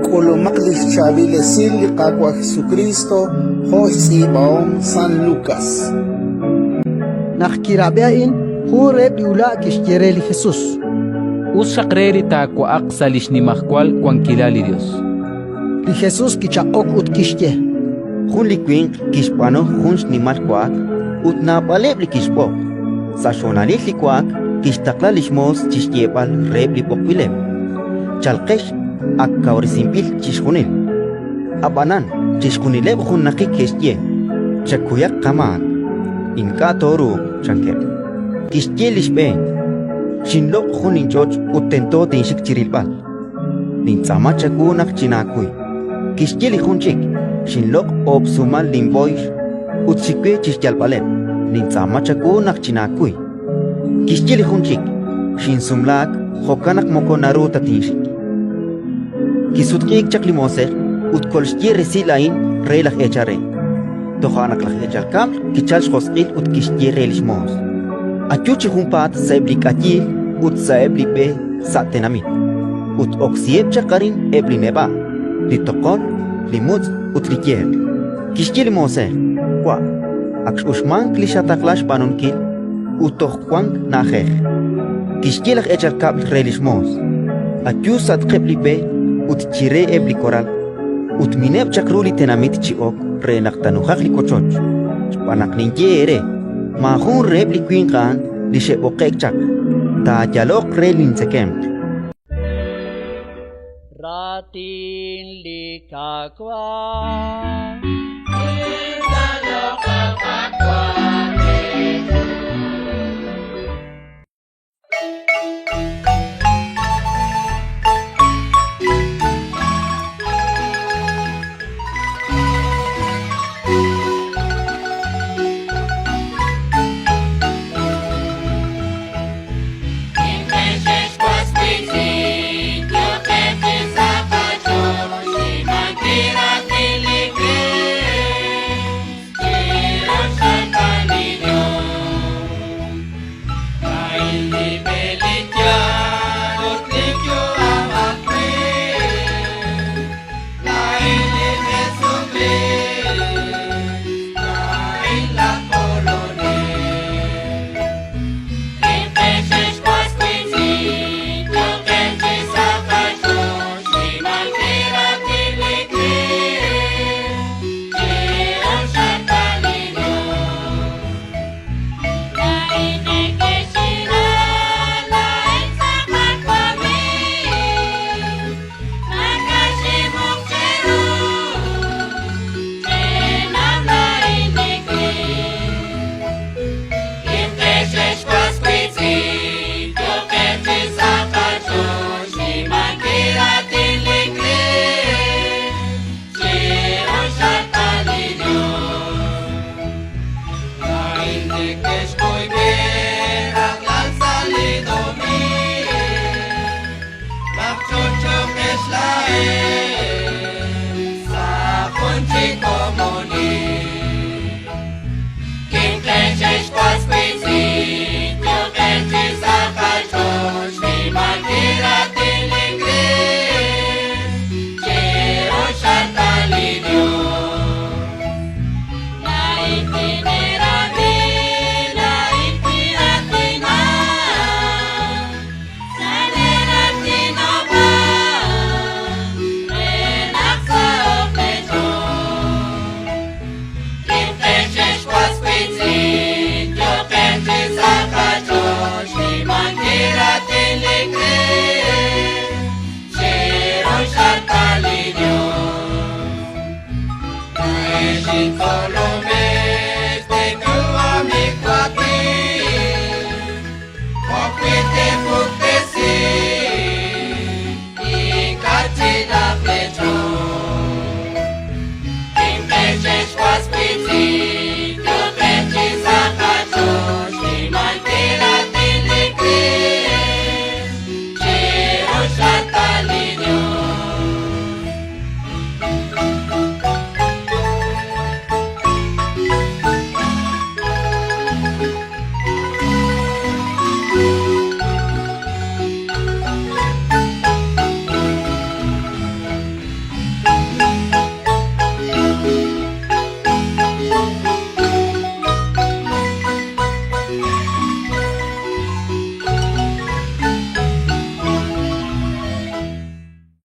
K'ulumaq li xchaab'il esil li Qaawa' Jesukriist jo' xtz'iib'ahom San Lukas. Naq kirab'i a'in, jun reheb' li ula' kixye re li Jesus: Us xaq re li taawa'aq sa' li xnimajwal wankilal li Yos. Li Jesus kichaq'ok ut kixye: Jun li winq kixb'aanu jun xnimal wa'ak ut naab'aleb' li kixb'oq. Sa' xhonalil li wa'ak kixtaqla li xmoos chi xyeeb'al reheb' li b'oqb'ileb': «Chalqex, ak kawresinb'il chixjunil». Ab'anan chixjunileb' junnaqik ke'xye: «Chakuyaq qamaak, ink'a' tooruuq», chankeb'. Kixye li xb'een: «Xinloq' jun linch'och' ut tento tinxik chi rilb'al. Nintz'aama chawu naq chinaakuy». Kixye li jun chik: «Xinloq' oob' sumal linb'ooyx ut xik we chi xyalb'aleb'. Nintz'aama chawu naq chinaakuy». Kixye li jun chik: «Xinsumlaak, jo'kan naq moko naru ta tinxik». Kisutq'iik chaq li moosej ut kolxye resil a'in re laj eechal re. Toja' naq laj eechal kab'l kichalk xjosq'il ut kixye re li xmoos: «Ayu chi junpaat sa'eb' li k'ayiil ut sa'eb' li b'e sa' tenamit, ut oksiheb' chaq arin eb' li neb'a', li toqol, li mutz' ut li yeq». Kixye li moosej: «Wa', ak x'uxmank li xataqla xb'aanunkil ut toj wank na'ajej». Kixye laj eechal kab'l re li xmoos: «Ayu sa'atqeb' li b'e ut chire eb' li koral, ut mineb' chaq ru li tenamit chi ok re naq taanujaq li wochoch. Xb'aan naq ninye eere: maajun reheb' li winq a'an li xe'b'oqe'k chaq taayaloq re lintzekemq». Raatin li Qaawa'.